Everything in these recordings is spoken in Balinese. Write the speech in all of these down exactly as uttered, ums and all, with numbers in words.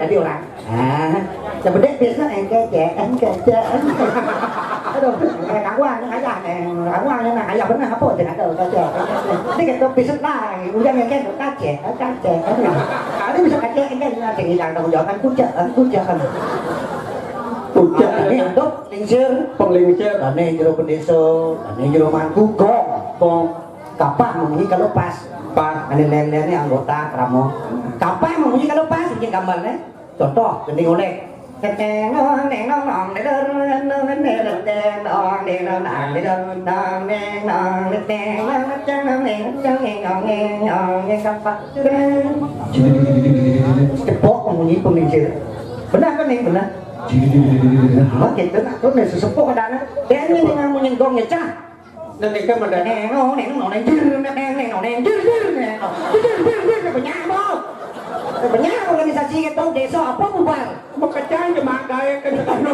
dadi orang. Ah, sebedik bisnis engkecek, engkecek, engkecek. Aduh, eh, kawan, ayah, eh, kawan, ayah benar apa je ada, kecek. Ini kita bisnis lah, udah engkecek, kecek, kecek. Ada bisa kecek, engkecek, hilang tanggung jawab, kan kucek, kan kucek, kan. Ucap. Nah, ini aduk lingsir. Penglingsir. Dane jero bendesa, dane jero mangku, gong. Gong. Kapah munyi kalau pas. Pas. Ane lele-lele anggota krama. Kapah munyi kalau pas, iki gambarne. Contoh, gending oleh. Teteng nong neng nong nong, dedor, nong, neng, teteng nong neng nong nong, dedor, nong, neng, nong, teteng nong, teteng nong, neng, teteng neng, nong, neng, nong, neng, kapah. Cepok munyi penglingsir. Benar kan nih, benar? Nah, gitu, nah, terus nih sesepuh kadang, dia ini dengan munyi gongnya, cah. Nang ikan ada neno, neno, neno, jir, neno, neno, neno, jir, jir, neno, jir, jir, jir, jir, banyak, Bang. Banyak organisasi gitu, desa apa bubar? Makacang je mak gawe ke sekolah.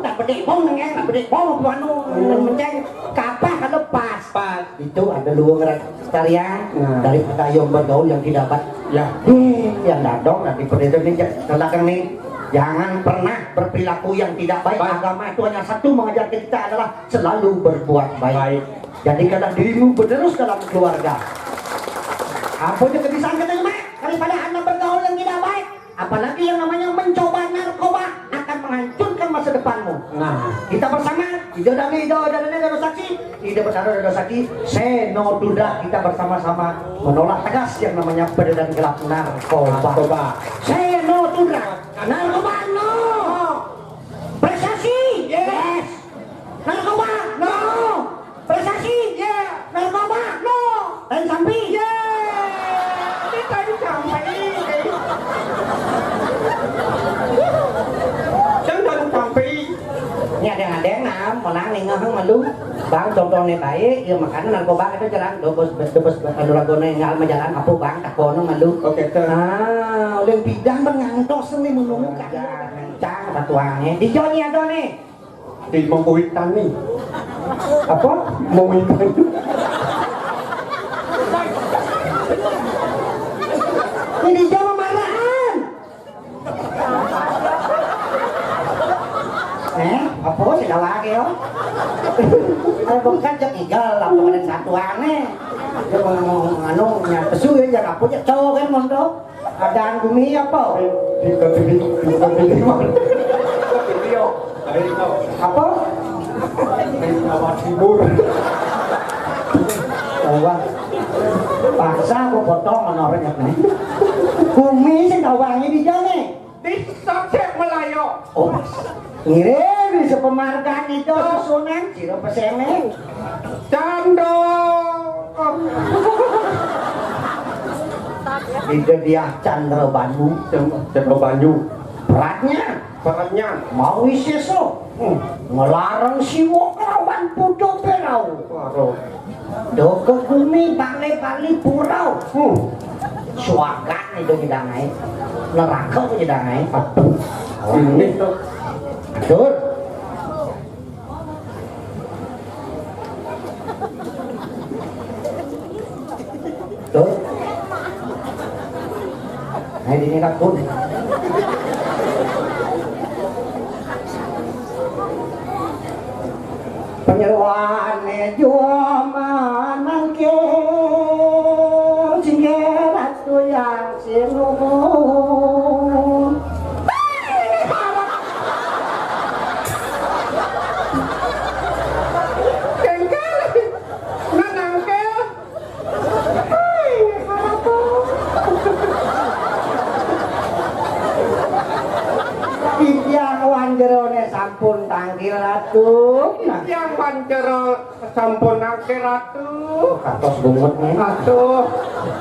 Tak bedek bong nengeng, tak bedek bong anu, menceng, kapah kalau pas. Pas. Itu ada dua ngeran tarian. Nah. Dari petayung bergaul yang tidak baik. Ya. Eh, yang dadong nanti pendeta ini, ke belakang nih, jangan pernah berperilaku yang tidak baik. Baik. Agama itu hanya satu mengajar kita adalah selalu berbuat baik. Baik. Jadikanlah dirimu penerus dalam keluarga. Apa je kebiasaan kita, Mak? Daripada anda bergaul yang tidak baik, apalagi yang namanya mencoba narkoba akan menghancurkan masa depanmu. Nah. Kita bersama, Ijo Dami, Ijo Dani, Ijo Saksi, Ijo Betara, Ijo Saksi, Seno Tundra, kita bersama-sama menolak tegas yang namanya peredaran gelap narkoba. Narkoba. Seno Tundra, narkoba no! Prestasi? Yes. Narkoba? No. Prestasi? Yeah. Narkoba? No. Tain sampi? Yeah. Ini tain sampi. Jangan sampi. Ini ada yang ada yang nam, menang nih, ngeheng malu. Bang, contohnya baik, ya makanya narkoba itu jalan, dobos, dobos, anu lagone ngal majalan, apa bang, takono malu. Oke, tuh. Ah, udah bidang bang ngantos nih menunggu. Cang, satuannya. Di Joni ada nih. Di Mengkuitan nih. Apa? Mengkuitan. Ini di Jawa marahan. Eh, apa sih dah lagi, yo? Eh, bukan cek igal, apa pada satuannya. Dia mau, mau, anu, nyampesu ya, ya, apa, ya, cowok kan, mondok. Adaan gumi apa? Di, di, di, di, di, di, di, apa? Di Jawa Timur. Jawa. Paksa aku potong ana renyek nih. Gumi sing gawangi di jane. Di Tasik Malaya. Oh. Ngiring di sepemargan itu susunan sira pesene. Candra. Ida Diah Candra Banyu. Candra Banyu. Beratnya. Beratnya. Mau isi so. Hmm. Ngelarang siwa kelawan pudo perau. Waduh. Dogo gumi bale bali pura. Hmm. Swargan itu nyedangai. Neraka itu nyedangai. Aduh. Ini tuh. Aduh. Tuh. Nah, ini kapun. Penyeruane jua manangkil, singgih ratu yang sinuhun. Kengkel, manangkil. Titiang wan jerone sampun tangkil, Ratu. Nah. Titiang wan jero sampun tangkil, Ratu. Kantos bungut nih. Aduh,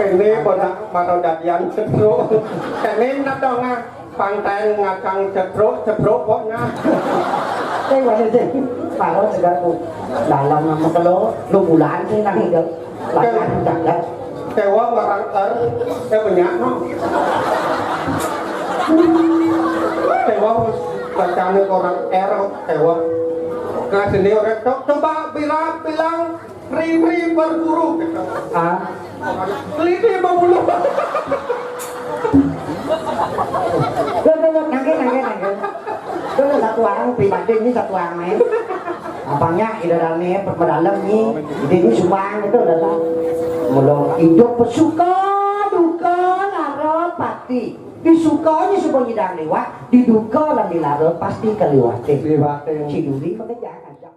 ini bonak maro dadian cedruk. Ini nadong, ah. Panten ngacang cetruk, cetruk kok nah. Eh, wani sing paro segar ku. Dalam nama kelo, lu bulan sing nang ijo. Lagi aku jagat. Tewa orang er, eh, banyak no. Tewa bacane orang er, tewa. Nah, sini orang, co-, coba bilang, bilang, Riri berburu. Ah. Keliti berbulu. Lo, lo, lo, nangke, nangke, nangke. Lo, lo, satu orang pribadi ini satu orang main. Apanya ida rame, medalem nih. Ide ini sumbang gitu, udah lah. Mula hidup suka duka lara pati. Disukanya suba nyidang liwat, diduka lan dilara pasti kaliwaté. Liwaté. Ci Duri makejang ajak.